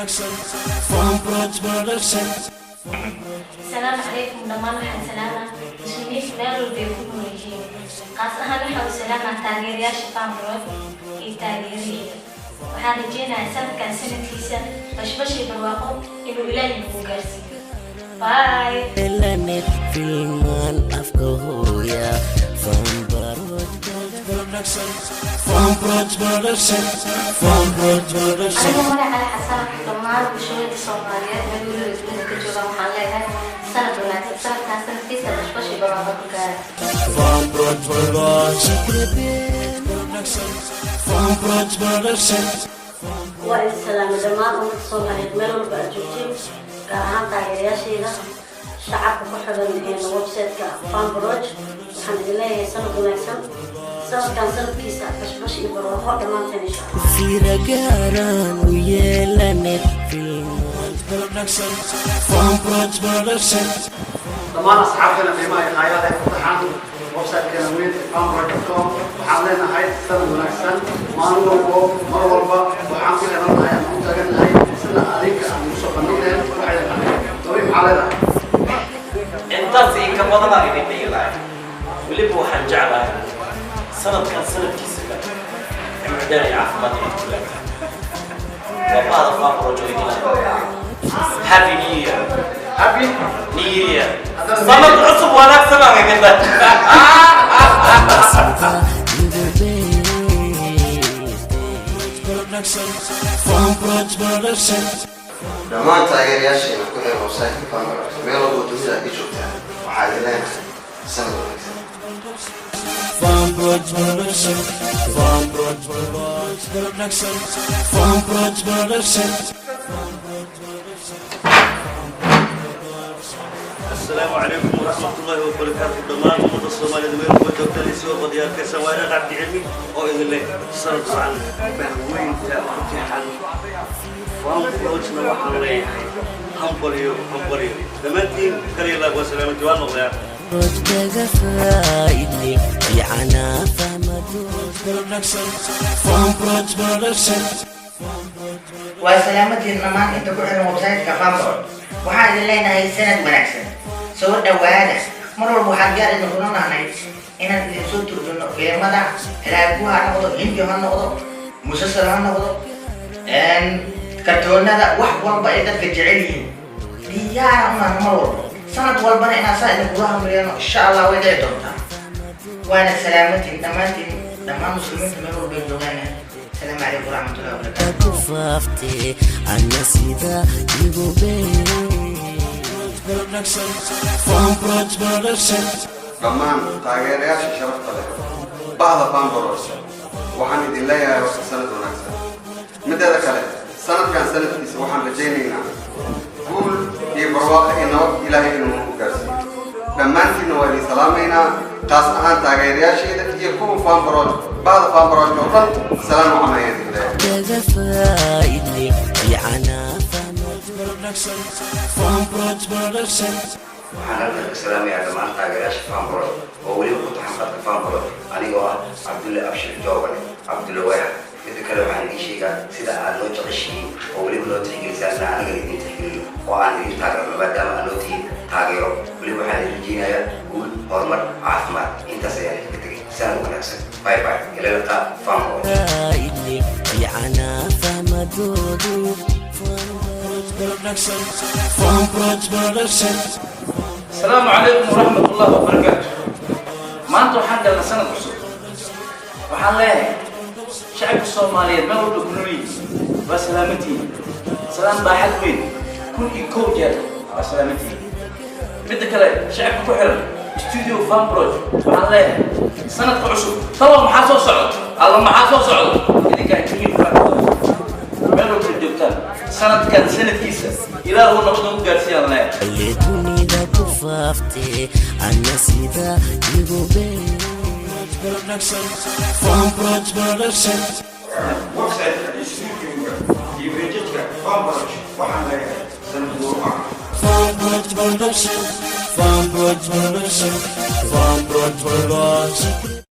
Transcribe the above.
Production. Fanproj Production. Asalaamu calaykum dhammaan. Waxaan salaamaa muslimiinta meel walba ay ku nool yihiin. Qaas ahaan waxaan u salaamaa taageerayaasha Fanproj iyo taageeraheyda. Waxaan rajeynayaa sanadkan sanadkiisa bashbash iyo barwaaqo inuu Ilaahay nagu gaarsiiyo. Bye. Elanet filman afka hooya Fanproj. Production. Fanproj Production. Fanproj Production. Aniga magaca Xasan, dhammaan bulshooyinka Soomaaliyeed meel weliba dunida ka joogaan waxaan leeyahay sanad wanaagsan. Sanadkan sanadkiisa bashbash iyo barwaaqo ku gaara. Fanproj Production. Production. Fanproj Production. Waa idin salaamay dhammaan ummadda Soomaaliyeed meel walba aad joogtiin, gaar ahaan taageerayaashayda, shacabka ku xiran website-ka Fanproj. Waxaan idin leeyahay sanad wanaagsan, sanadkan sanadkiisa bashbash iyo barwaaqo dhammaanteen, insha Allah. Fiira gaaraan u yeelanet filman. Production. Fanproj Production. Dhammaan asxaabteena qiimaha iyo qaayaha ee ku taxan website-keena weyn ee fanproj.com, waxaan leenahay sanad wanaagsan. Maalin walbo, mar walba waxaan ku xirannahay ama u taagannahay sida adinka aan ugu soo bandhignayn waxay qanciyeen. Dabi, maxaa leedahay? Intaas iyo ka badanaan idin dhihi lahay. Weliba waxaan jeclahay sanadkan sanadkiisa kale cimri dheer iyo caafimaad inaad ku gaartaan. Waa bahda Fanproj oo idin lahay Happy New Year. Happy New Year, sanad cusub wanaagsan aan idin dhahay. Sida igu beertay. Production. Fanproj Production. Dhammaan taageerayaasheena ku xiran website-ka Fanproj meel walbo dunida aad ka joogtaan, waxaa idin leenahay sanad wanaagsan. Fanproj Production. Fanproj Production. Fanproj Production. Asalaamu calaykum waraxmatullaahi wabarakaatu dhammaan ummadda Soomaaliyeed meel walba joogtaan, isoo qadiyaarkaysa waa inaan Cabdi Cilmi oo idin leh sanad wacan. Bahweynta ku tixan Fanprojna waxaan leeyahay hambalyo, hambalyo dhammaantiin. Kaliya laab waa salaamati, waan noqdayaa. Kaga faaidnay fiicanaa fahmadood. Production. Fanproj Production. Waa salaamatiin dhammaan inta ku xiran website-ka Fanproj. Waxaan idin leenahay sanad wanaagsan, soo dhowaada. Mar walba waxaan diyaar idinkula nahnay inaan idin soo turjumno filimada Telugu ha noqdo, Hindi ha noqdo, musasal ha noqdo, kartoonada, wax walba ay dadka jecel yihiin diyaara unahno. Mar walba, sanad walbana inaan saa idinkula hamriyano, insha Allah, way dhici doontaa. Waana salaamatiin dhammaantiin, dhammaan muslimiinta meel walba ay joogaan. Asalaamu calaykum waraxmatullahi wabarakaatu. Ku faaftee ana sida igu beertay. Production. Fanproj Production. Dhammaan taageerayaasha sharafta leh bahda Fanproj, waxaan idin leeyahay horta sanad wanaagsan. Mideeda kale, sanadkan sanadkiisa waxaan rajaynaynaa guul iyo barwaaqo iyo nabad Ilaahay inuu nagu gaarsiiyo. Dhammaantiinna waa idin salaamaynaa, qaas ahaan taageerayaasheeda iyo kuwa Fanproj, bahda Fanproj oo dhan. Salaan wacan ayaan idin leeyahay. Kaga faaidnay fiicanaa fahmadood. Production. Fanproj Production. Waxaan halkan ka salaamayaa dhammaan taageerayaasha Fanproj oo weliba ku taxan qadka Fanproj, anigoo ah Cabdulle Abshir Joobane, Cabdulle Weex. Midda kale, waxaan idiin sheegaa sida aad noo jeceshihiin oo weliba noo tixgelisaan inaan aniga idin tixgeliyo oo aan idin taageerno, maadaama aad noo tihiin taageero. Weliba waxaan idin rajeynayaa guul, horumar, caafimaad. Intaas ayaan idinka tegay. Sanad wanaagsan, bye bye, ila liqaa Fanproj. Faaidnay fiicanaa fahmadoodu. Production. Fanproj Production. Asalaamu calaykum waraxmat ullahi wabarakaatu. Maanta waxaan galnay sanad cusub. Waxaan leeyahay shacabka Soomaaliyeed meel walba ku nool yihiin, waa salaamantihiin. Salaam baaxad weyn, 1001 jeer waa salaamantihiin. Midda kale, shacabka ku xiran studio Fanproj waxaan leeyahay sanadka cusub talow maxaa soo socda? Alla, maxaa soo socda? Idinkaa adduunya meel walba joogtaan, sanadkan sanadkiisa Ilaahu nabad ugu gaarsiiyaan leeyahay. Le dunida ku faaftee ana sida igu beertay. Production. Fanproj Production. Website-ka iyo studio-ga iyo page-ka Fanproj waxaan leeyahay sanad wacan. Fanproj Production. Fanproj Production. Fanproj Production.